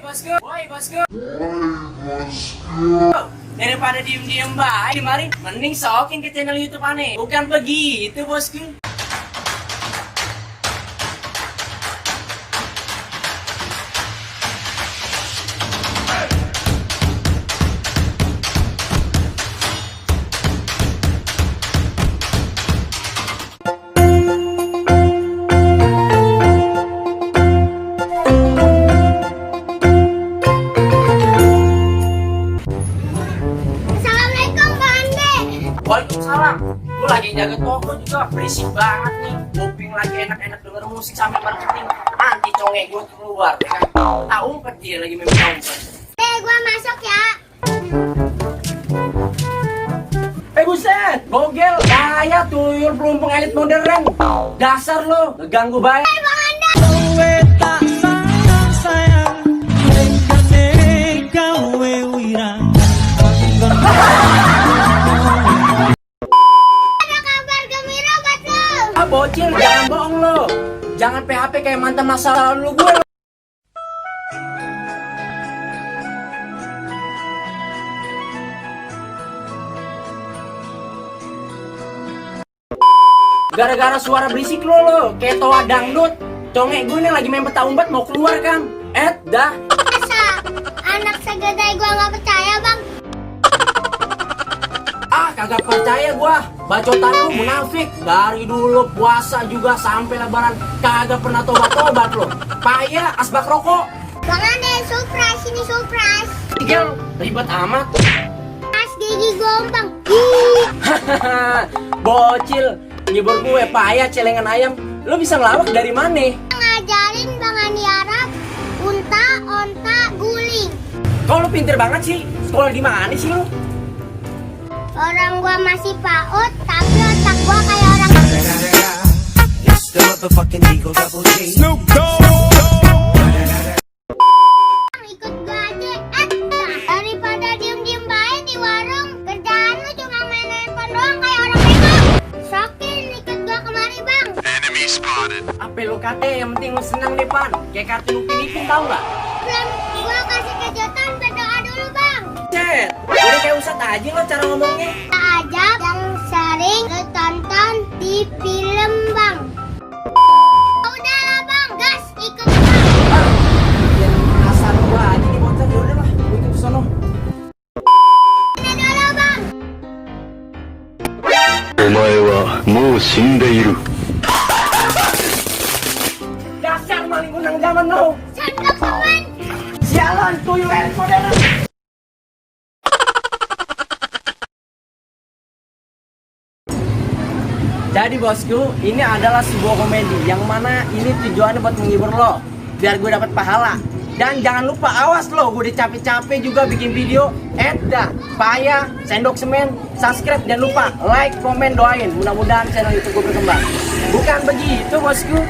bosku. Woi, bosku. Daripada diem-diem baik di mari, mending sokin ke channel YouTube aneh. Bukan begitu, bosku. Waalaikumsalam. Gue lagi jaga toko juga, berisik banget nih. Kuping lagi enak-enak denger musik sambil marketing. Nanti conge gue keluar, ya kan? Tak umpet dia lagi main umpet. Gua masuk ya. Buset, bogel, kayak tuyul pelumpung elit modern. Dasar lo, ngeganggu baik. Bang Anda. Ada kabar gembira buat lo. Bocil, jangan bohong lo. Jangan PHP kayak mantan masa lalu gue. Gara-gara suara berisik lo, kayak toa dangdut. Conge gue nih lagi main peta umpet mau keluar kan. Dah. Masa anak segede gua nggak percaya bang? Kagak percaya gua. Bacotan lu munafik. Dari dulu puasa juga sampai lebaran kagak pernah tobat-tobat lo. Payah asbak rokok. Bang Anda surprise, ini surprise. Tigel, ribet amat. Pas gigi gombang. Bocil, ngibur gue payah celengan ayam. Lu bisa ngelawak dari mana? Ngajarin Bang Andi Arab, unta, onta, guling. Kok lu pinter banget sih? Sekolah di mana sih lu? Orang gua masih PAUD, tapi otak gua kayak orang. It's the motherfucking Eagle Double G. Bang, ikut gua aja. Daripada diem-diem baik di warung, kerjaan lu cuma main handphone doang kayak orang bego. Sokin ikut gua kemari bang. Apa lu kate yang penting lu senang deh pan. Kayak kartun Upin Ipin tau gak? Belum gua kasih kejutan, berdoa dulu bang. Cet, udah kayak Ustadz aja lo cara ngomongnya. Kita aja yang sering lu tonton di film bang. Udahlah bang, gas ikut bang. Yang asal gua aja nih bocah, yaudah lah, gue ikut sono. Ini dulu bang. お前はもう死んでいる。 Dasar maling undang zaman lo. Sendok semen. Sialan tuyul elit modern. Jadi bosku, ini adalah sebuah komedi yang mana ini tujuannya buat menghibur lo, biar gue dapat pahala. Dan jangan lupa awas lo, gue udah capek-capek juga bikin video. Dah, payah, sendok semen, subscribe, jangan lupa like, komen, doain. Mudah-mudahan channel YouTube gue berkembang. Bukan begitu bosku.